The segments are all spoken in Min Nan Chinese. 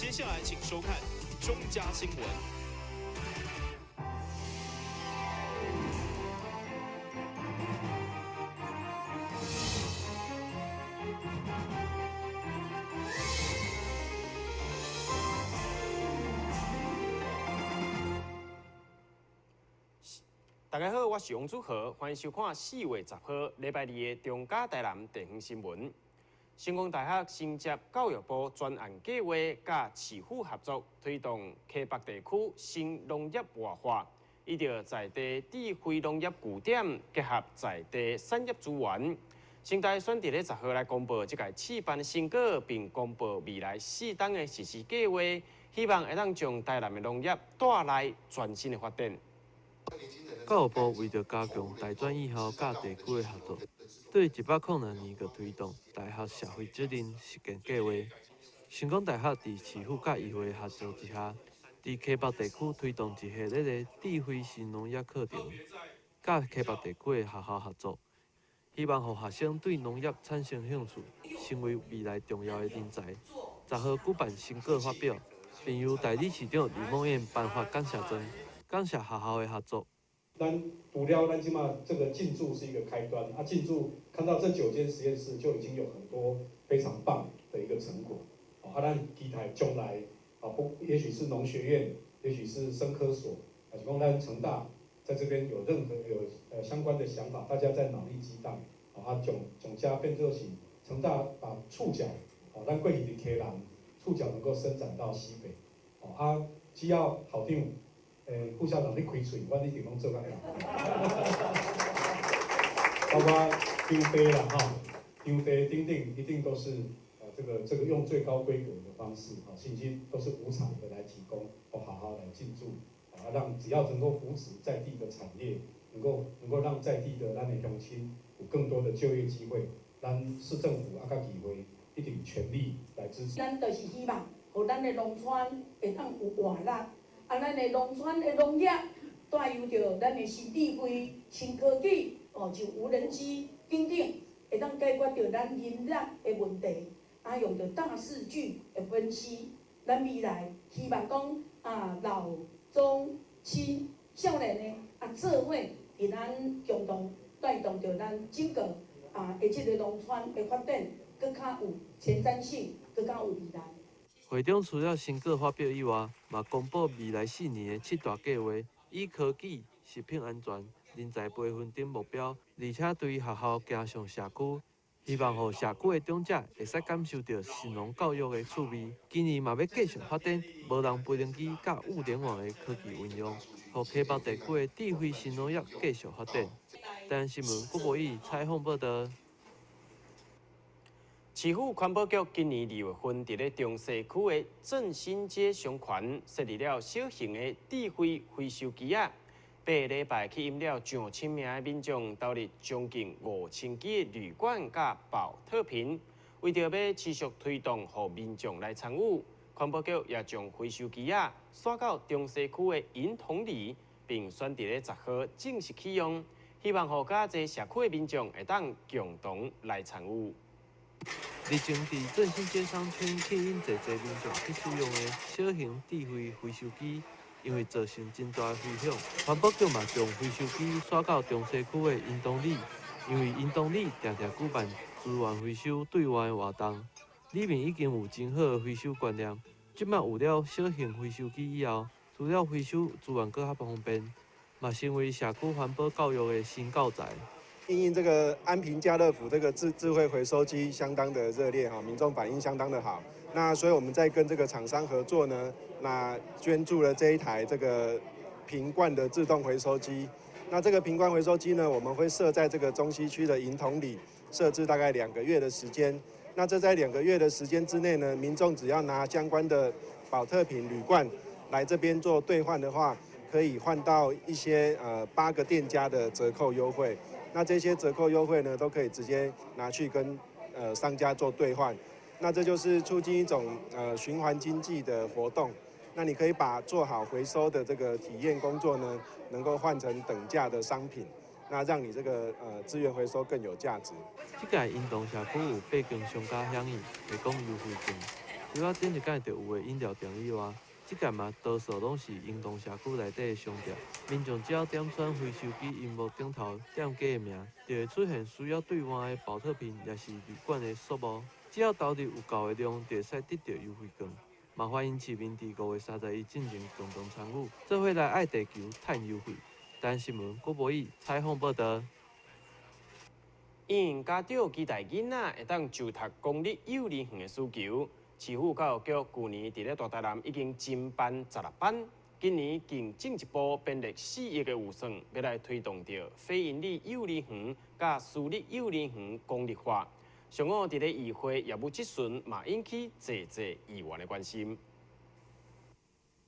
接下來請收看中嘉新聞。大家好，我是王祖豪，歡迎收看4月10號禮拜二的中嘉台南地方新聞。成功大學承接教育部專案計劃，佮市府合作推動溪北地區新農業活化，依著在地智慧農業據點，結合在地產業資源。成大選佇咧十號來公布這屆試辦成果，並公布未來4冬的實施計劃，希望會當將台南的農業帶來全新的發展。教育部為著加強大專院校佮地區的合作，對106年就推動大學社會責任實踐計劃。成功大學佇市府佮議會合作之下，佇溪北地區推動一系列的智慧新農業課程，佮溪北地區的學校合作，希望予學生對農業產生興趣，成為未來重要的人才。10號舉辦成果發表，並由代理市長李孟諺頒發感謝狀，感謝學校的合作。咱除了咱這馬這個進駐是一個開端，啊進駐看到這9間實驗室就已經有很多非常棒的一個成果，啊咱期待將來啊不，也許是農學院，也許是生科所，啊是講咱成大在這邊有任何有相關的想法，大家在腦力激盪，啊總總加變做是成大把觸角，哦咱過去佇溪南，觸角能夠伸展到西北，啊只要校長。副校長，你開喙，阮一定攏做甲會。包括場地啦，吼，場地等等，一定都是這個用最高規格的方式，吼，甚至都是無償的來提供，哦，好好來進駐，啊，讓只要能夠扶持在地的產業，能夠讓在地的咱的鄉親有更多的就業機會，咱市政府啊，佮議會一定全力來支持。咱就是希望，予咱的農村會當有活力。啊，咱的農村的農業帶有著咱的新智慧、新科技，哦，像無人機等等，會當解決著咱人力的問題。啊，用著大數據的分析，咱未來希望講啊，老、中、青、少年的啊，做伙佇咱共同帶動著咱整個啊的這個農村的發展，閣較有前瞻性，閣較有未來。會長除了成果發表以外，嘛公布未來4年的7大計劃，以科技、食品安全、人才培訓等目標，而且對學校行上社區，希望予社區的長者會使感受著食農教育的趣味。今年嘛欲繼續發展無人飛行機佮物聯網的科技運用，予溪北地區的智慧新農業繼續發展。台南新聞郭博義採訪報導。市府環保局今年2月份，佇咧中西區的振興街商圈設立了小型的智慧回收機仔，8個禮拜吸引了上千名的民眾投入將近5000支的鋁罐佮寶特瓶。為著欲持續推動，予民眾來參與，環保局也將回收機仔徙到中西區的銀同里，並選佇咧10號正式啟用，希望予較濟社區的民眾會當共同來參與。日前，佇振興街商圈吸引濟濟民眾去使用的小型智慧回收機，因為造成真大的迴響，環保局嘛將回收機徙到中西區的銀東里，因為銀東里定定舉辦資源回收兌換的活動，裡面已經有真好的回收觀念。這擺有了小型回收機以後，除了回收資源閣較方便，嘛成為社區環保教育的新教材。因應這個安平家樂福這個智慧回收機相當的熱烈哈，民眾反應相當的好。那所以我們在跟這個廠商合作呢，那捐助了這一台這個瓶罐的自動回收機。那這個瓶罐回收機呢，我們會設在這個中西區的銀同里，設置大概2個月的時間。那這在2個月的時間之內呢，民眾只要拿相關的寶特瓶、鋁罐來這邊做兌換的話，可以換到一些8個店家的折扣優惠。那這些折扣優惠呢，都可以直接拿去跟商家做兌換。那這就是促進一種循環經濟的活動。那你可以把做好回收的這個體驗工作呢，能夠換成等價的商品，那讓你這個資源回收更有價值。這屆鶯東社區有8間商家響應，提供優惠券，除了頂一擺就有的飲料店以外，這屆嘛多數攏是莺東社區內底的商店。民眾只要點選回收機螢幕頂頭店家的名，就會出現需要兌換的寶特瓶，抑是鋁罐的數目。只要投入有夠的量，就會使得著優惠券。嘛歡迎市民佇5月31進前共同參與，做伙來愛地球，趁優惠。台灣新聞郭博義採訪報導。因家長期待囡仔會當就讀公立幼兒園的需求，市府教育局舊年佇咧大台南已經偵辦16班，今年更進一步編列4億的預算，欲來推動著非營利幼兒園佮私立幼兒園公立化。上午佇咧議會業務質詢，嘛引起濟濟議員的關心。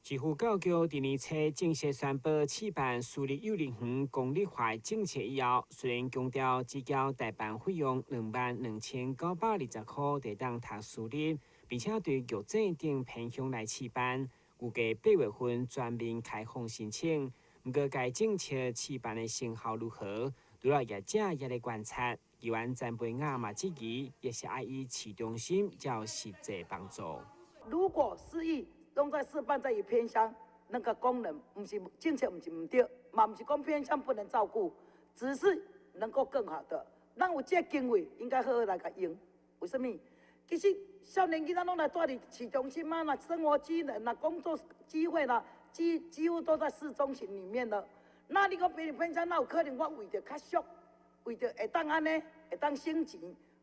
市府教育局佇年初正式宣布試辦私立幼兒園公立化政策以後，雖然強調只交代辦費用22,920箍就會當讀私立，並且對玉井等偏鄉來試辦，預計8月份全面開放申請。毋過，該政策試辦的成效如何，除了業者也咧觀察。議員陳培雅嘛質疑，也是愛以市中心才有實際幫助。如果4億用在示範在於偏鄉，那個功能毋是政策，毋是毋對，嘛毋是講偏鄉不能照顧，只是能夠更好的。咱有這經費，應該好好來共用。為什麼？其實少年囡仔攏來蹛佇市中心啊，那生活機能啦、工作機會啦，幾乎都在市中心裡面了。那你講別偏鄉，哪有可能？我為著較俗，為著會當按呢，會當省錢，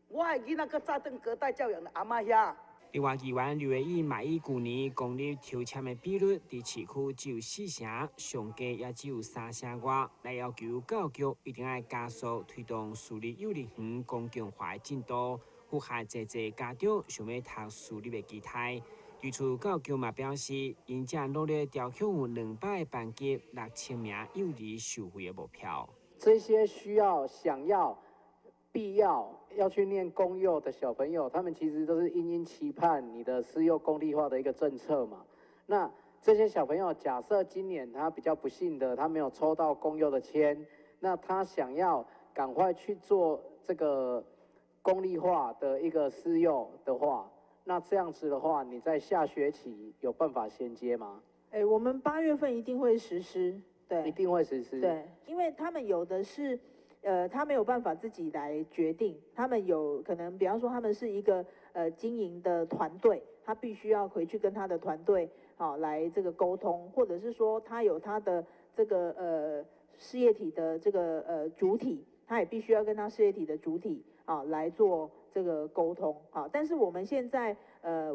我的囡仔閣早轉隔代教養的阿嬤遐。另外，議員劉偉義嘛以舊年公立抽籤的比率，佇市區只有四成，上低也只有三成外，來要求教育局一定愛加速推動私立幼兒園公共化的進度，符合濟濟家長想欲讀私立的期待。對此，教育局嘛表示，𪜶正努力調向有200個班級6000名幼兒受惠的目標。這些需要、想要、必要要去念公幼的小朋友，他們其實都是殷殷期盼你的私幼公立化的一個政策嘛。那這些小朋友，假設今年他比較不幸的，他沒有抽到公幼的籤，那他想要趕快去做這個公立化的一個私幼的話，那這樣子的話，你在下學期有辦法銜接嗎？欸，我們8月份一定會實施，對，一定會實施，對，因為他們有的是，他沒有辦法自己來決定，他們有可能，比方說他們是一個經營的團隊，他必須要回去跟他的團隊好來這個溝通，或者是說他有他的這個事業體的這個主體，他也必須要跟他事業體的主體啊來做這個溝通啊。但是我們現在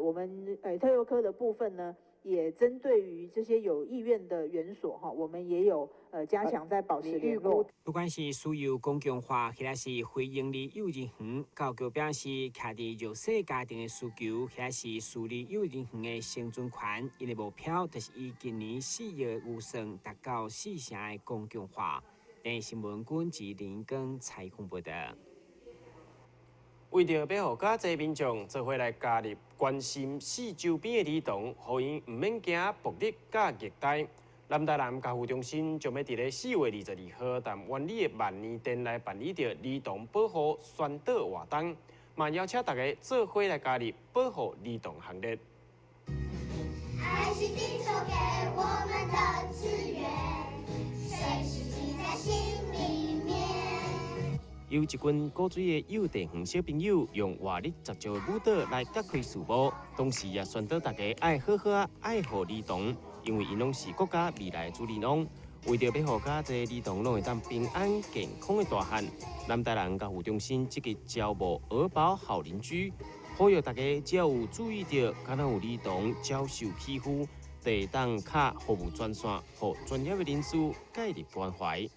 我們特幼科的部分呢，也針對於這些有意願的園所哈，我們也有加強在保持聯絡。不管是私幼公共化，或者是非營利幼兒園，教育局表示，徛佇弱勢家庭的需求，或者是私立幼兒園的生存權，𪜶的目標就是以今年4億的預算達到四成的公共化。電視新聞軍吉林根採訪報導。為著欲予較濟民眾做伙來加入關心四周邊的兒童，予𪜶毋免驚暴力佮虐待。南台南家扶中心將欲佇咧4月22號，踮灣里的萬年殿來辦理著兒童保護宣導活動，嘛邀請大家做伙來加入保護兒童行列。愛是地球給我們的資源，隨時記在心裡面。有一群古錐的幼稚園小朋友，用活力十足的舞蹈來揭開序幕，同時也宣導大家愛好好仔愛護兒童，因為𪜶攏是國家未來的主人翁。為著欲予較濟兒童攏會當平安健康的大漢，南台南家扶中心積極招募兒保好鄰居，呼籲大家只要有注意著，敢若有兒童遭受欺負，就會當敲服務專線，予專業的人士介入關懷。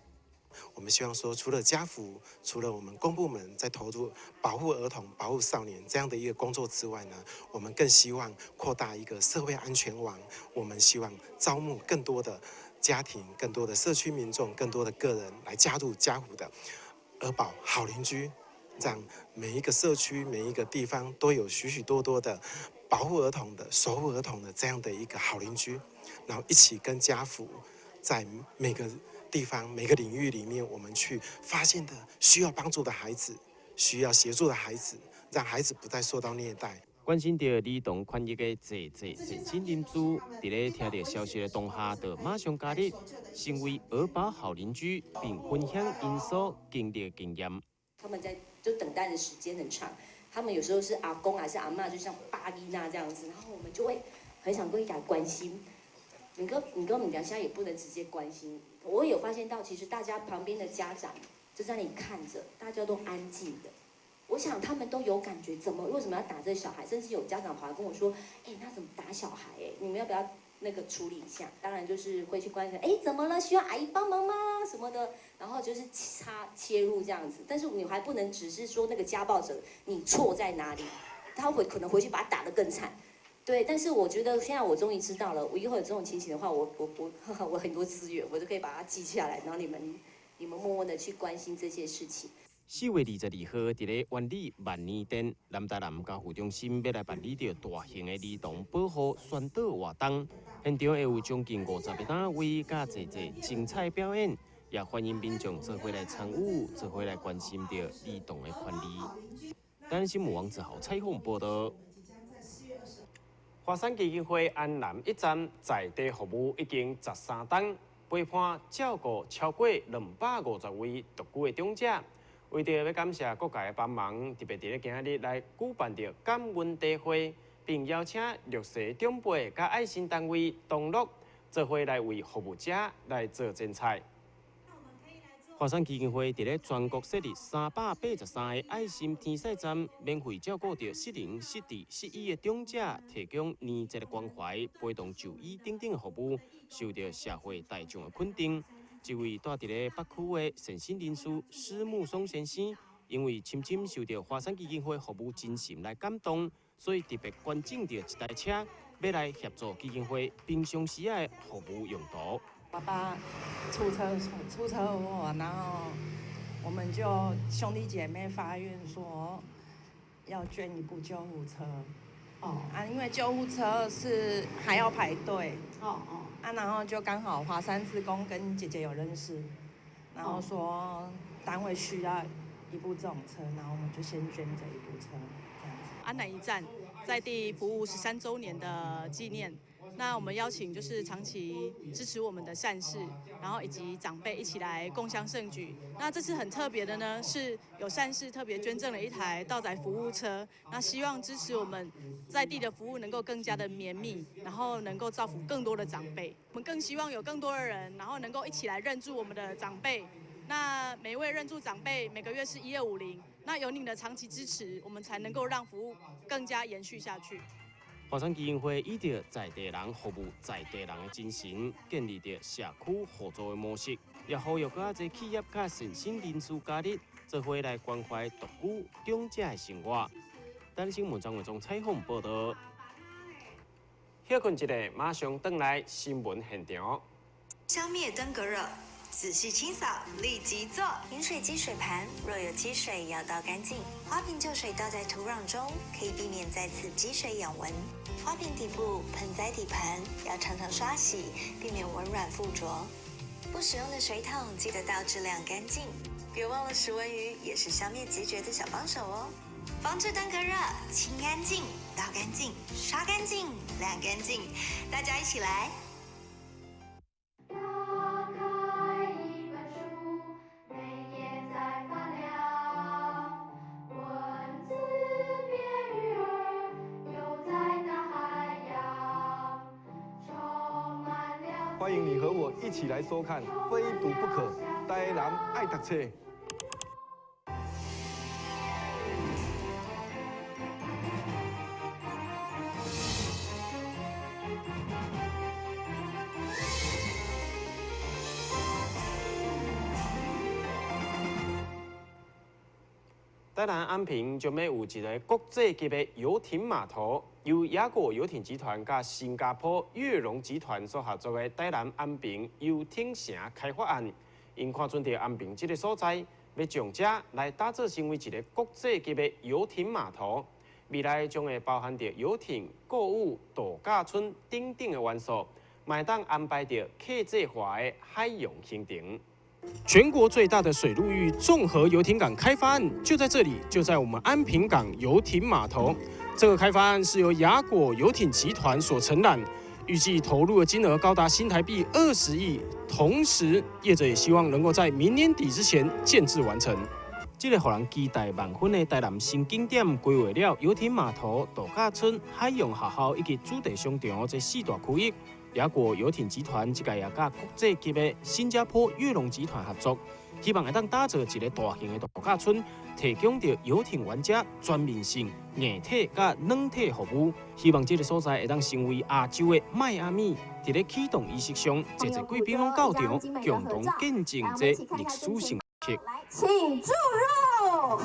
我們希望說，除了家扶，除了我們公部門在投入保護兒童、保護少年這樣的一個工作之外呢，我們更希望擴大一個社會安全網。我們希望招募更多的家庭、更多的社區民眾、更多的個人來加入家扶的兒保好鄰居，讓每一個社區、每一個地方都有許許多多的保護兒童的、守護兒童的這樣的一個好鄰居，然後一起跟家扶在每個地方、每個領域裡面，我們去發現的需要幫助的孩子、需要協助的孩子，讓孩子不再受到虐待。關心著兒童權益的濟濟善心人士，佇咧聽著消息的當下，就馬上加入，成為兒保好鄰居，並分享𪜶所經歷的經驗。他們在就等待的時間很長，他們有時候是阿公還是阿嬤，就像巴麗娜這樣子，然後我們就會很想過去給他關心。你跟我們講，現在也不能直接關心。我有發現到，其實大家旁邊的家長就在那裡看着，大家都安靜的。我想他們都有感覺，怎麼為什麼要打這個小孩？甚至有家長跑來跟我說：“欸，他怎麼打小孩？欸，你們要不要那個處理一下？”當然就是會去關心，欸，怎麼了？需要阿姨幫忙嗎？什麼的，然後就是插切入這樣子。但是你還不能只是說那個家暴者你錯在哪裡，他會可能回去把他打得更慘。對，但是我覺得現在我終於知道了，我以後有這種情形的話，我很多資源，我就可以把它記下來，然後你們默默的去關心這些事情。4月22號，佇咧灣里萬年殿南台南家護中心欲來辦理著大型的兒童保護宣導活動，現場會有將近50个單位佮濟濟精彩表演，也歡迎民眾做伙來參與，做伙來關心著兒童的權利。台新聞王子豪採訪報導。華山基金會安南一站在地服務已經13冬，陪伴照顧超過250位獨居的長者。為著欲感謝各界的幫忙，特別佇咧今仔日來舉辦著感恩茶會，並邀請弱勢長輩佮愛心單位同樂做伙來為服務者來做剪彩。華山基金會佇咧全國設立383個愛心天使站，免費照顧著失能、失智、失語的長者，提供年節的關懷、陪同就醫等等的服務，受著社會大眾的肯定。一位住佇咧北區的善心人士施木松先生，因為深深受著華山基金會服務精神來感動，所以特別捐贈著一台車，欲來協助基金會平常時的服務用途。爸爸出車禍，然後我們就兄弟姐妹發願說要捐一部救護車。哦啊，因為救護車是還要排隊。哦哦。啊，然後就剛好華山志工跟姐姐有認識，然後說單位需要一部這種車，然後我們就先捐這一部車，這樣子。安南一站在地服務13週年的紀念，那我們邀請就是長期支持我們的善事，然後以及長輩一起來共襄盛舉。那這次很特別的呢，是有善事特別捐贈了一台到宅服務車，那希望支持我們在地的服務能夠更加的綿密，然後能夠造福更多的長輩。我們更希望有更多的人，然後能夠一起來認助我們的長輩。那每一位認助長輩每個月是1250，那有你的長期支持，我們才能夠讓服務更加延續下去。華山基金會以著在地人服務在地人的精神，建立著社區合作的模式，也呼籲閣較濟企業佮善心人士加入，做伙來關懷獨居長者的生活。等新聞張偉忠採訪報導。歇睏一下，馬上轉來新聞現場。消滅登革熱，仔細清掃，立即做。飲水機水盤若有積水，要倒乾淨。花瓶舊水倒在土壤中，可以避免再次積水養蚊。花瓶底部、盆栽底盤要常常刷洗，避免蚊卵附着。不使用的水桶記得倒置晾乾淨。別忘了食蚊魚也是消滅孑孓的小幫手哦。防治登革熱，清乾淨，倒乾淨，刷乾淨，晾乾淨，大家一起來。歡迎你和我一起來收看《非讀不可》，台南愛讀冊。台南安平將欲有一个國際級的遊艇碼頭，由雅果遊艇集團佮新加坡悅榮集團所合作的台南安平遊艇城開發案，𪜶看準著安平這个所在，欲將這來打造成為一个國際級的遊艇碼頭，未來將會包含著遊艇、購物、度假村等等的元素，嘛會當安排著客製化的海洋行程。全国最大的水陆域综合游艇港开发案就在这里，就在我们安平港游艇码头。这个开发案是由雅果游艇集团所承揽，预计投入的金额高达新台币20亿。同时，业者也希望能够在明年底之前建置完成。这个予人期待万分的台南新景点，规划了游艇码头、度假村、海洋学校以及主题商场这四大区域。雅果游艇集团这届也佮国际级的新加坡悦龙集团合作，希望会当打造一个大型的度假村，提供著游艇玩家全面性硬体佮软体服务。希望这个所在会当成为亚洲的迈阿密。伫咧启动仪式上，济济贵宾拢到场，共同见证这历史性刻。请注入，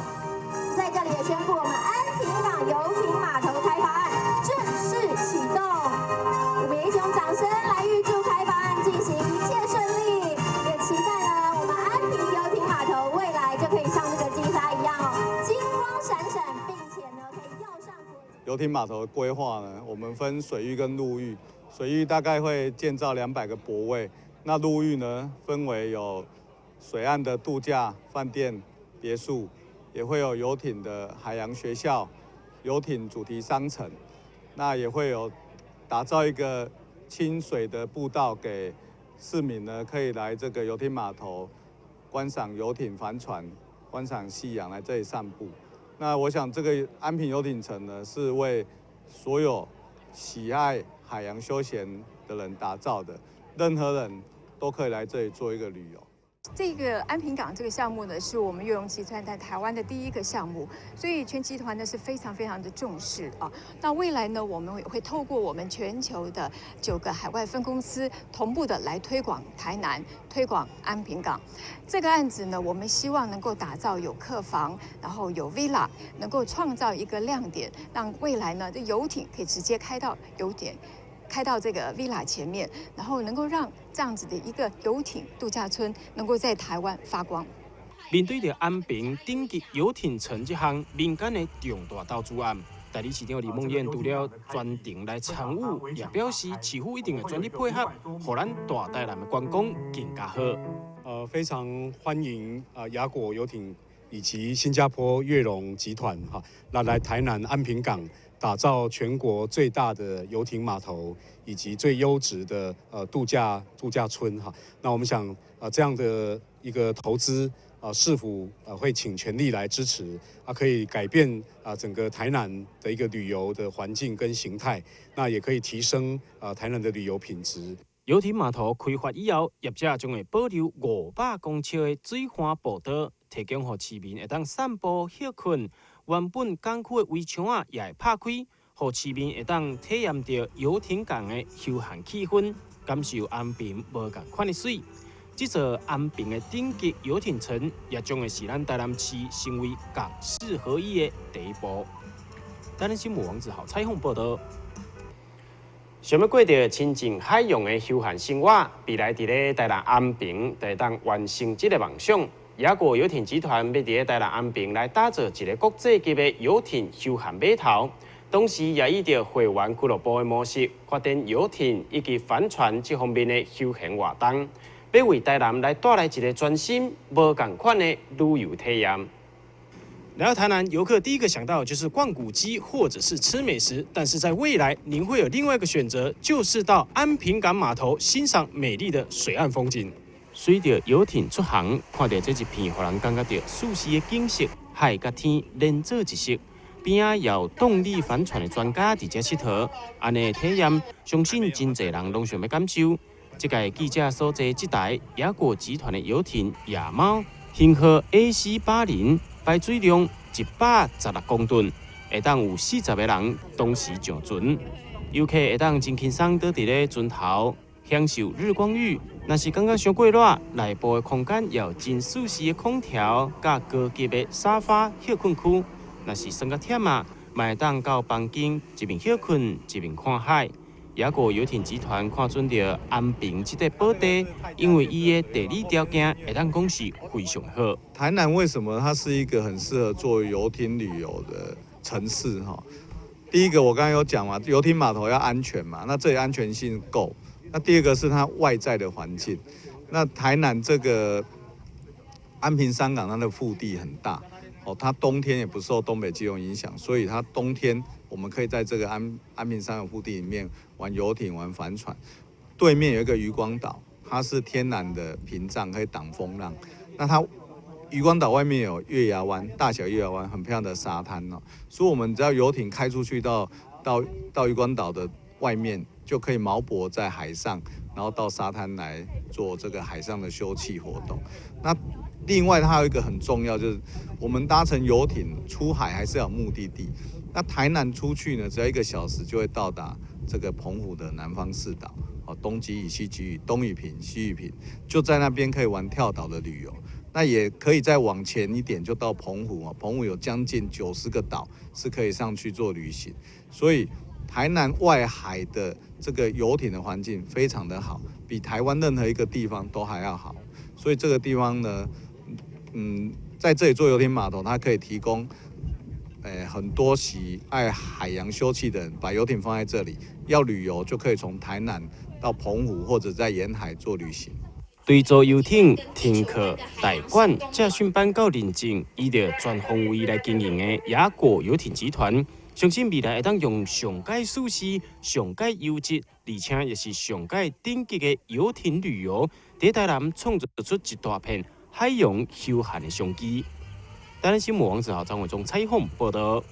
在这里也宣布我们安平港游艇码头开发案正式启动。我们也一起用掌声来预祝开发案进行一切顺利，也期待呢我们安平游艇码头未来就可以像这个金沙一样哦，金光闪闪，并且呢可以跃上。游艇码头的规划呢，我们分水域跟陆域，水域大概会建造200个泊位，那陆域呢分为有水岸的度假饭店、别墅，也会有游艇的海洋学校、游艇主题商城，那也会有打造一个亲水的步道，给市民呢可以来这个游艇码头观赏游艇帆船、观赏夕阳，来这里散步。那我想这个安平游艇城呢，是为所有喜爱海洋休闲的人打造的，任何人都可以来这里做一个旅游。这个安平港这个项目呢，是我们悦龙集团在台湾的第一个项目，所以全集团呢是非常非常的重视啊。那未来呢，我们也会透过我们全球的九个海外分公司，同步的来推广台南，推广安平港。这个案子呢，我们希望能够打造有客房，然后有 villa，能够创造一个亮点，让未来呢，这游艇可以直接开到游点。开到这个 villa 前面，然后能够让这样子的一个游艇度假村能够在台湾发光。面对著安平顶级游艇城这项民间的重大投资案，代理市长李孟谚除了专程来参与，也表示市府一定会全力配合，予咱大台南的观光更加好。非常欢迎啊雅果游艇以及新加坡悦龙集团哈，那来台南安平港打造全国最大的游艇码头以及最优质的度假村哈。那我们想这样的一个投资啊，市府会倾全力来支持啊，可以改变啊整个台南的一个旅游的环境跟形态，那也可以提升啊台南的旅游品质。游艇码头开发以后，业者将会保留500公尺的水岸步道，提供予市民会当散步、歇睏。原本港区的围墙仔也会拍开，予市民会当体验著游艇港的休闲气氛，感受安平无仝款的媠。这座安平的顶级游艇城，也将会是咱台南市成为港市合一的第一步。台南新闻王子豪采访报道。想欲过著亲近海洋的休闲生活，未来伫咧台南安平就会当完成这个梦想。雅果游艇集团欲伫咧台南安平来打造一个国际级的游艇休闲码头，同时也以著会员俱乐部的模式发展游艇以及帆船这方面的休闲活动，欲为台南来带来一个全新、无仝款的旅游体验。来到台南，游客第一个想到就是逛古迹或者是吃美食。但是在未来，您会有另外一个选择，就是到安平港码头欣赏美丽的水岸风景。随著游艇出航，看著这一片，予人感觉著舒适的景色，海佮天连做一色。边仔有动力帆船的专家伫遮𨑨迌，按呢体验，相信真济人拢想欲感受。这届记者所坐这台雅果集团的游艇野猫，型号 AC80。排水量116公吨，会当有40个人同时上船。游客会当真轻松倒伫咧船头享受日光浴。若是感觉伤过热，内部的空间也有真舒适的空调，佮高级的沙发歇睏区。若是耍较忝啊，嘛会当到房间一面歇睏一面看海。雅果游艇集团看准著安平这块宝地，因为伊的地理条件会当讲是非常好。台南为什么它是一个很适合做游艇旅游的城市？哈，第一个我刚刚有讲嘛，游艇码头要安全嘛，那这里安全性够。那第二个是它外在的环境，那台南这个安平山港它的腹地很大，哦，它冬天也不受东北季风影響，所以它冬天我們可以在這個安平山港腹地裡面玩遊艇、玩帆船。對面有一個漁光島，它是天然的屏障，可以擋風浪。那它漁光島外面有月牙灣，大小月牙灣，很漂亮的沙灘哦。所以，我們只要遊艇開出去到漁光島的外面，就可以錨泊在海上，然後到沙灘來做這個海上的休憩活動。那另外，它有一個很重要，就是我們搭乘遊艇出海還是要有目的地。那台南出去呢，只要1個小時就會到達這個澎湖的南方四島，哦，東吉嶼、西吉嶼、東嶼坪、西嶼坪，就在那邊可以玩跳島的旅遊。那也可以再往前一點，就到澎湖啊。澎湖有將近90個島是可以上去做旅行，所以台南外海的這個遊艇的環境非常的好，比台灣任何一個地方都還要好。所以這個地方呢，在這裡做遊艇碼頭，它可以提供，很多喜愛海洋休憩的人，把遊艇放在這裡，要旅遊就可以從台南到澎湖或者在沿海做旅行。對坐遊艇停靠、代管、駕訓班到認證，依著全方位來經營的雅果遊艇集團，相信未來會當用上蓋舒適、上蓋優質，而且也是上蓋頂級的遊艇旅遊，佇台南創造出一大片海洋休閒的商機。台南新聞王子豪、張偉忠採訪報導。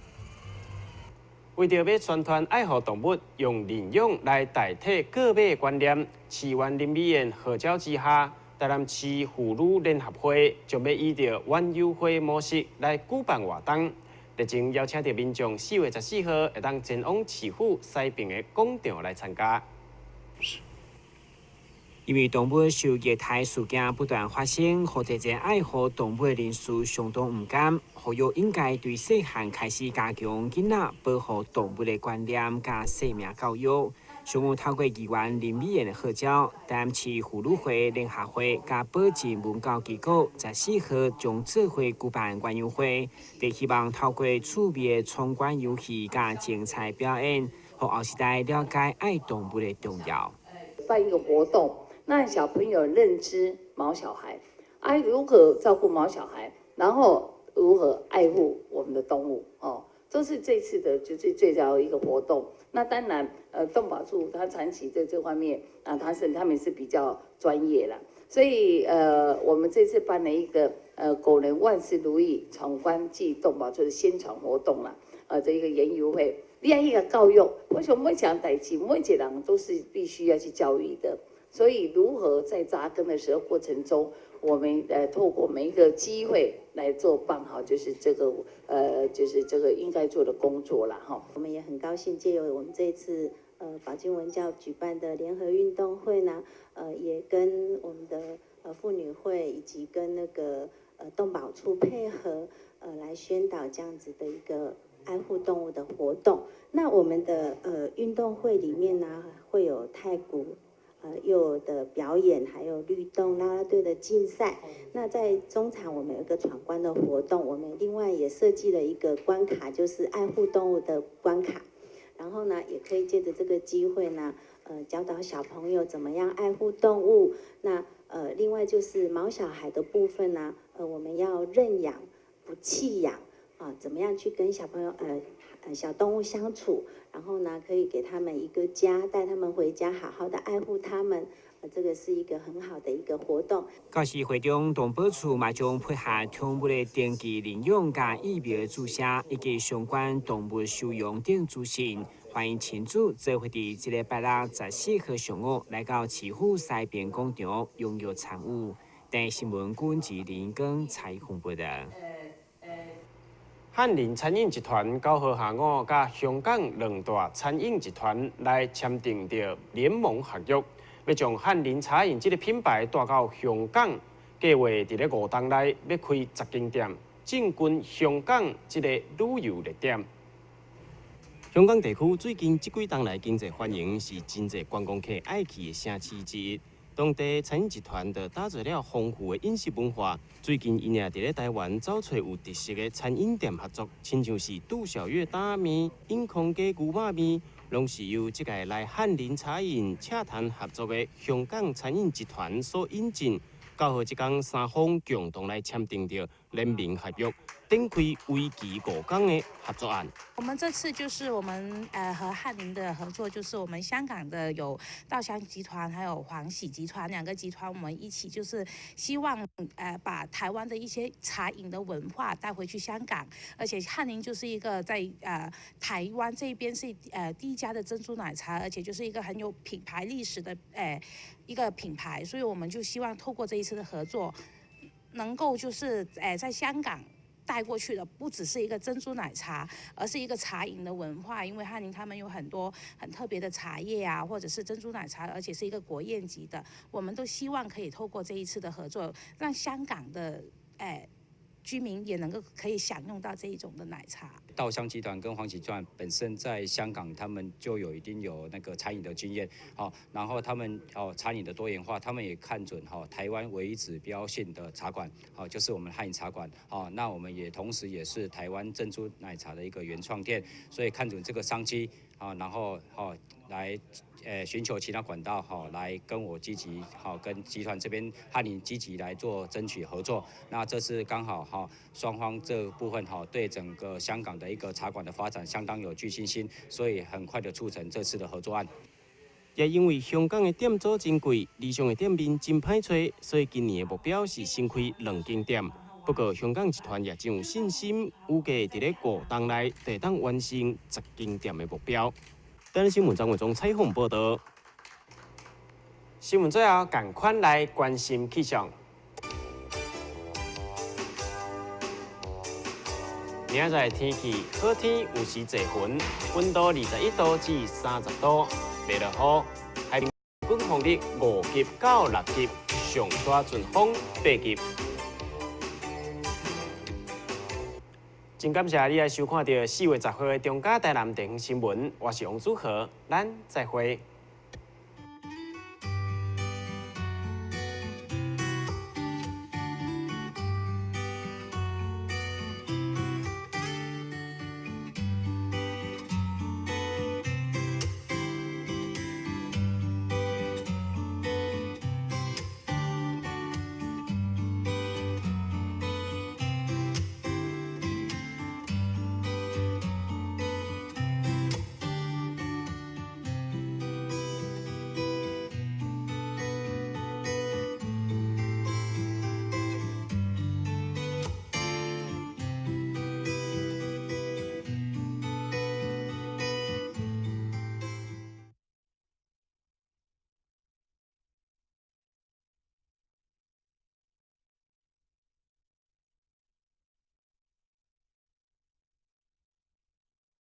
為著欲宣傳愛護動物，用認養來代替購買的觀念，市議員林美燕號召之下，台南市婦女聯合會將欲以著園遊會模式來舉辦活動。日前邀請著民眾4月14號會當前往市府西爿的廣場來參加。因為動物受虐待事件不斷發生，予濟濟愛護動物的人士相當毋甘，呼籲應該對細漢開始加強囡仔保護動物的觀念佮生命教育。上午透過議員林美燕的號召，台南市婦女會聯合會佮保靖文教機構14號將做伙舉辦園遊會，佇希望透過趣味的闖關遊戲佮精彩表演，予後世代了解愛動物的重要。辦一個活動。讓小朋友認知毛小孩，啊，如何照顧毛小孩，然後如何愛護我們的動物，哦，這是這次的就是最早一個活動。那當然，動保處他長期在這方面啊，他們是比較專業啦，所以我們這次辦了一個狗年萬事如意闖關暨動保處的宣傳活動啦，這一個園遊會，另外一個教育，我想每項代誌，每一個人都是必須要去教育的。所以，如何在扎根的時候過程中，我們透過每一個機會來做辦好，就是這個應該做的工作了哈。我們也很高興借由我們這次保靖文教舉辦的聯合運動會呢，也跟我們的婦女會以及跟那個動保處配合，來宣導這樣子的一個愛護動物的活動。那我們的運動會裡面呢，會有太鼓幼兒的表演，還有律動啦啦隊的競賽。那在中場，我們有一個闖關的活動，我們另外也設計了一個關卡，就是愛護動物的關卡。然後呢，也可以借著這個機會呢，教導小朋友怎麼樣愛護動物。那另外就是毛小孩的部分呢，我們要認養不棄養啊，怎麼樣去跟小朋友小動物相處，然後呢，可以給他們一個家，帶他們回家，好好的愛護他們，這個是一個很好的一個活動。到時會中動保處嘛將配合寵物的登記認養佮疫苗注射，以及相關動物收容等資訊，歡迎親子做伙佇這禮拜六14號上午來到市府西爿廣場踴躍參與。台視新聞郭志林跟采訪報導。翰林餐飲集團9號下午，佮香港兩大餐飲集團來簽訂著聯盟合約，欲將翰林茶飲這个品牌帶到香港。計劃佇咧5冬內欲開10間店，進軍香港這个旅遊熱點。香港地區最近這幾冬來經濟繁榮，是真濟觀光客愛去的城市之一。當地餐飲集團就打造了豐富的飲食文化。最近，𪜶也佇咧台灣找揣有特色的餐飲店合作，親像是度小月擔仔麵、永康街牛肉麵，攏是由這个來翰林茶飲洽談合作的香港餐飲集團所引進，九號這工三方共同來簽訂著聯名合約，展開為期五工的合作案。我們這次就是我們和翰林的合作，就是我們香港的有稻香集團，還有皇璽集團兩個集團，我們一起就是希望把台灣的一些茶飲的文化帶回去香港，而且翰林就是一個在台灣這邊是第一家的珍珠奶茶，而且就是一個很有品牌歷史的一個品牌，所以我們就希望透過這一次的合作，能夠就是在香港帶過去的不只是一個珍珠奶茶，而是一個茶飲的文化。因為翰林他們有很多很特別的茶葉啊，或者是珍珠奶茶，而且是一個國宴級的。我們都希望可以透過這一次的合作，讓香港的居民也能夠可以享用到這一種的奶茶。稻香集團跟皇璽集團本身在香港，他們就有一定有那個餐飲的經驗，好，然後他們餐飲的多元化，他們也看準台灣唯一指標性的茶館，好，就是我們翰林茶館，好，那我們也同時也是台灣珍珠奶茶的一個原創店，所以看準這個商機，啊，然後來尋求其他管道，來跟我積極，跟集團這邊翰林積極來做爭取合作。那這次剛好雙方這部分對整個香港的一個茶館的發展相當有具信心，所以很快的促成這次的合作案。也因為香港的店租真貴，理想的店面真歹揣，所以今年的目標是先開兩間店。不過香港集團也真有信心，預計佇咧5冬內就會當完成10間店的目標。等新聞張偉忠採訪報道。新聞最後，趕快來關心氣象。明仔載天氣好天，有時濟雲，溫度21度至30度，袂落雨。海平均風力5級到6級，上大陣風8級。真感謝你來收看著4月10號的中嘉台南地方新聞，我是王祖豪，咱再會。